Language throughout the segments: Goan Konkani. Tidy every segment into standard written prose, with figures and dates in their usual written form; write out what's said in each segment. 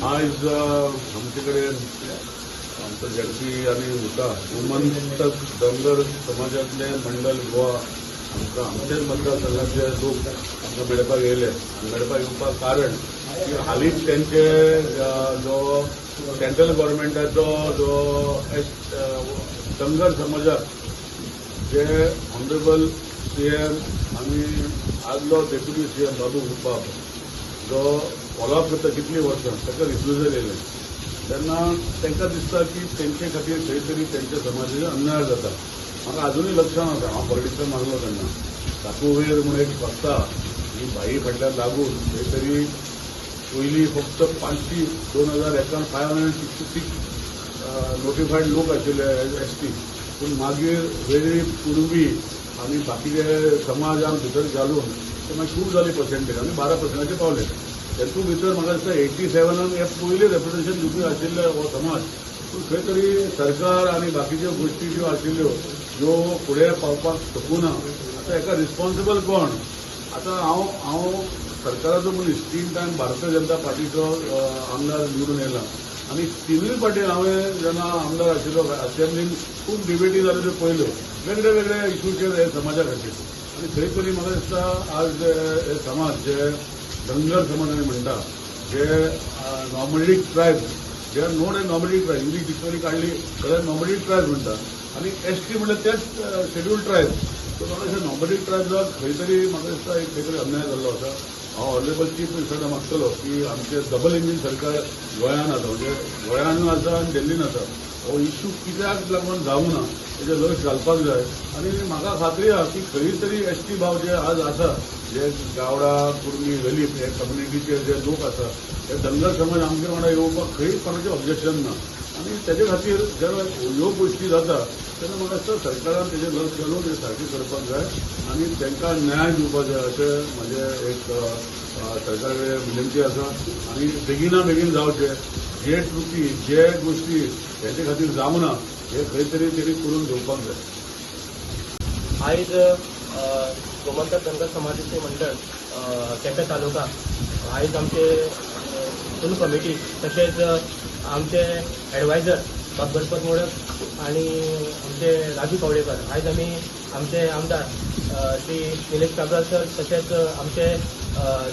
आयज आमचे कडेन आमचो झेडपी आनी मुता गोमंतक धनगर समाजांतले मंडल गोवा आमकां आमचेच मतदारसंघातले लोक आमकां मेळपाक येयले आनी मेळपाक येवपाक कारण की हालींच तेंचे जो सेंट्रल गव्हर्मेंटाचो जो एस धनगर समाजाक जे ऑनरेबल सीएम आनी आदलो डेप्युटी सीएम बाबू बाब जो फॉलोअप करता कितलीं वर्सां ताका रिफ्युजल येयलें तेन्ना तांकां दिसता की तेंचे खातीर खंय तरी तेंच्या समाजाचेर अन्याय जाता. म्हाका आजुनूय लक्षांत आसा, हांव पॉलिटिक्सान मारलो तेन्ना काकुवेर म्हूण एक संस्था ही भाई फाटल्यान लागून खंय तरी पयलीं फक्त 500 2001 566 नोटिफायड लोक आशिल्ले एस टी, पूण मागीर वेगळी कुणबी आनी बाकीचे समाजान भितर घालून ते मागीर खूब जाली पर्सेंटेज आनी 12%चेर पावले. तेतूंत भितर म्हाका दिसता 87 हे पयलें रेप्रेजेंटेशन दिवपी आशिल्ले हो समाज, पूण खंय तरी सरकार आनी बाकीच्यो गोश्टी ज्यो आशिल्ल्यो ज्यो फुडें पावपाक शकूना. आतां हेका रिस्पोन्सिबल कोण? आतां हांव सरकाराचो मनीस, 3 टायम भारतीय जनता पार्टीचो आमदार निवडून येयला आनी तिनूय पार्टी हांवें जेन्ना आमदार आशिल्लो असेंब्लीन खूब डिबेटी जाल्यो त्यो पळयल्यो वेगळे वेगळे इशूचेर हे समाजा खातीर. आनी खंय तरी म्हाका दिसता आज हे समाज जे धनगर समाज आमी म्हणटा, जे नॉमॅडिक ट्रायब्स, जे known as nomadic tribe, English dictionary काडली जाल्यार नॉमॅडिक ट्रायब्स म्हणटा आनी एस टी म्हणल्यार तेच शेड्यूल्ड ट्रायब्स. सो म्हाका दिसता नॉमॅडिक ट्रायब्साक खंय तरी म्हाका दिसता एक खंय तरी अन्याय जाल्लो आसा. हांव ऑनरेबल चीफ मिनिस्टरा मागतलो की आमचें डबल इंजीन सरकार गोंयान आसा, म्हणजे गोंयानूय आसा आनी दिल्लीन आसा, हो इशू कित्याक लागून जावंक ना तेजेर लक्ष घालपाक जाय. आनी म्हाका खात्री आसा की खंय तरी एस टी भाव जे आज आसा, जे गावडा कुर्मी वेलीप हे कम्युनिटीचे जे लोक आसा हे धनगर समाज आमचे वांगडा येवपाक खंय कोणाचें ऑब्जेक्शन ना. आनी तेजे खातीर जेन्ना ह्यो गोश्टी जाता तेन्ना म्हाका दिसता सरकारान तेजेर लक्ष घालून हें सारकें करपाक जाय आनी तांकां न्याय दिवपाक जाय अशें म्हजें एक सरकारा कडेन विनंती आसा. आनी बेगिना बेगीन जावचें, जे त्रुटी जे गोश्टी हेजे खातीर जावना हे खंय तरी तेणी करून घेवपाक जाय. आयज गोमंतक धनगर समाजाचे मंडळ केपें तालुका आयज आमचे फूल कमिटी तशेंच आमचे एडवायजर बाब गणपत मोडक आनी आमचे राजू कवळेकर आयज आमी आमचे आमदार श्री निलेश काब्राल सर तशेंच आमचे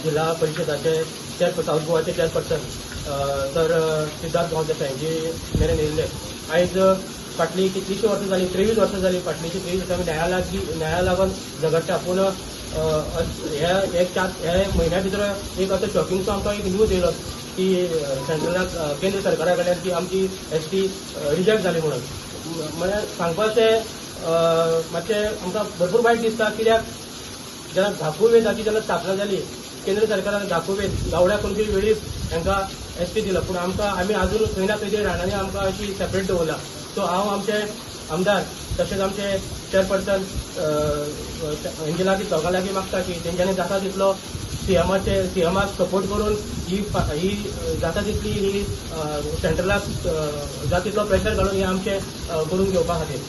जिल्हा परिशदाचे चेअरपर्सन सावथ गोवाचे चेअरपर्सन सर सिद्धार्थ गांवदेसाय हांचे मेरेन येयल्ले. आयज फाटलीं कितलींशीं वर्सां जालीं, 23 वर्सां जालीं, फाटलीं 23 वर्सां आमी न्याया लागून झगडटा. पूण ह्या एक 4 ह्या म्हयन्या भितर एक असो शॉकिंगसो आमकां एक न्यूज येयलो की सेंट्रलाक केंद्र सरकारा कडल्यान की आमची एस टी रिजेक्ट जाली म्हणून. म्हळ्यार सांगपाचें मातशें आमकां भरपूर वायट दिसता, कित्याक जेन्ना धाकुवेदाची जेन्ना स्थापना जाली केंद्र सरकारान धाकुवेद गावड्या कुणबी वेळीप हांकां एस टी दिलो, पूण आमकां आमी आजून खंय ना खंय तरी रानांनी आमकां अशी सेपरेट दवरला. सो हांव आमचे आमदार तशेंच आमचे चेअरपर्सन हेंचे लागीं दोगां लागीं मागता की तेंच्यांनी जाता तितलो सीएमाक सपोर्ट करून ही जाता तितली ही सेंट्रलाक जाता तितलो प्रेशर घालून हे आमचें करून घेवपा खातीर.